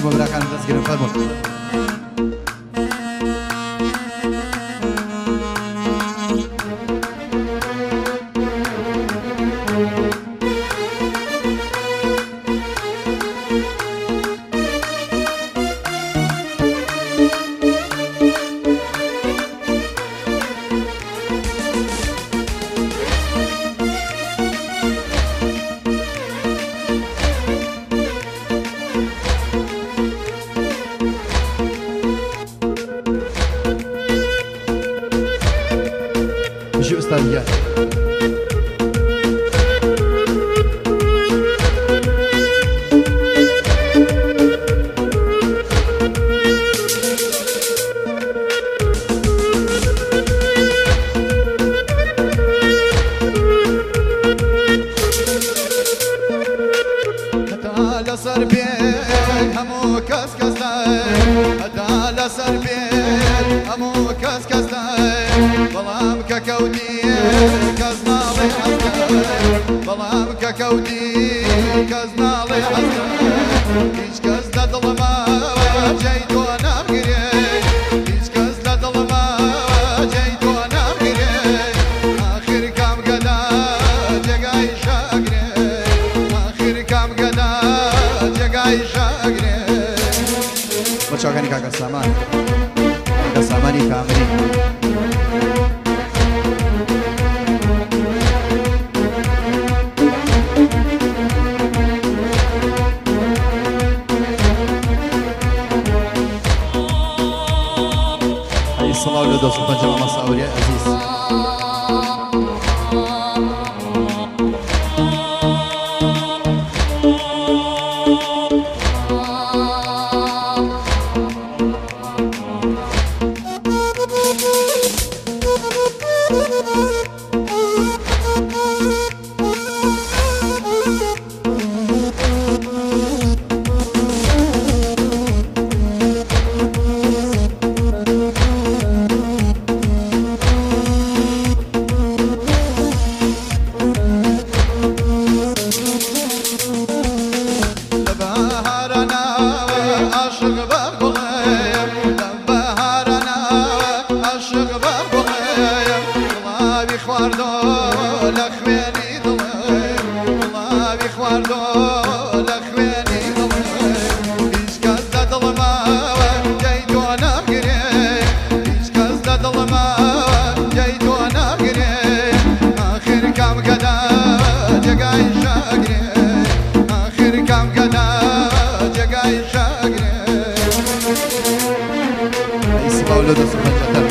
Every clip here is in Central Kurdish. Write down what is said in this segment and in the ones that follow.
بۆ براکانم دەستگرن فەرموون. بژی ئوستاد گیان. هەتا لەسەر بێ هەموو کەس کەس هەتا لەسەر بێ هەموو کەس کەس بەڵام کە کەوتی کەس ناڵێ حەزکە بەڵام کە کەوتی کەس ناڵێ حەزکە هیچ کەس لە دڵما جێی تۆ نامگرێ هیچ کەس لە دڵما جێی تۆ نامگرێ ئاخر کام گەدا جێگای شاگرێ ئاخر کام گەدا جێگای شاگرێ. بۆ چاوەکانی کاکە سامان، کاکە سامانی کامری. ئەی سڵاو لە دۆست و پەنجە مامۆستا ئەوریای ئەزیز. لە بەهارەنا عاشق بە گوڵێم لە بەهارەنا عاشق بە گوڵێم گوڵاوی خواردۆ لە خوێنی دڵێم گوڵاوی خواردۆ لە خوێنی دڵێم هیچ کەس لە دڵماوە جێی تۆ نامگرێ هیچ کەس لە دڵماوە جێی تۆ نامگرێ ئاخر کام گەدا جێگای شاگرێ ئاخر کام گەدا جێگای شاگرێ. ئەی سڵاو لە دۆست و پەنجەتەر.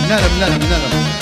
نرم نرم نرم.